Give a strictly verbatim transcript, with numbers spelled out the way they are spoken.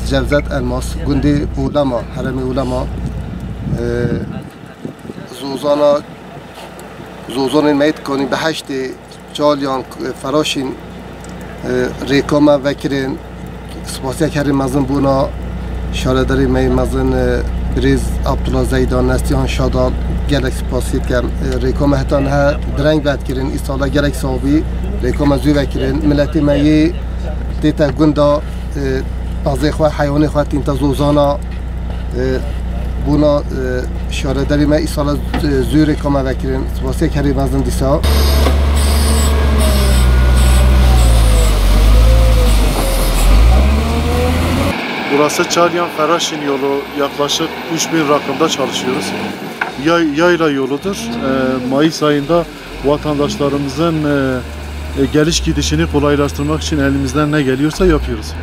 Cevzet Elmas, gundê Olema, herêmê Olema, e, zozana, zozanên me yê dikanî bi heştê çaliyan, e, feraşîn, e, rêka me vekirin. Spasiyek herî mezin bona şaredarê me yê mezin, e, birêz Abdullah Zeydan, Neslihan Şadal, gelek spasiyê dikim. E, rêka me heta niha direng vedkirin, îsala gelek sabî rêka me zû vekirin. Miletê me yê tête gunda, e, pezê xwe, heywanê xwe tînte zozana, e, bona, e, şaredarê me îsala, e, zû rêka me vekirin. Spasiyek herî mezin dîsa. Burası Çaliyan Feraşin yolu, yaklaşık üç bin rakımda çalışıyoruz. Yay-, yayla yoludur. Ee, Mayıs ayında vatandaşlarımızın, e, e, geliş gidişini kolaylaştırmak için elimizden ne geliyorsa yapıyoruz.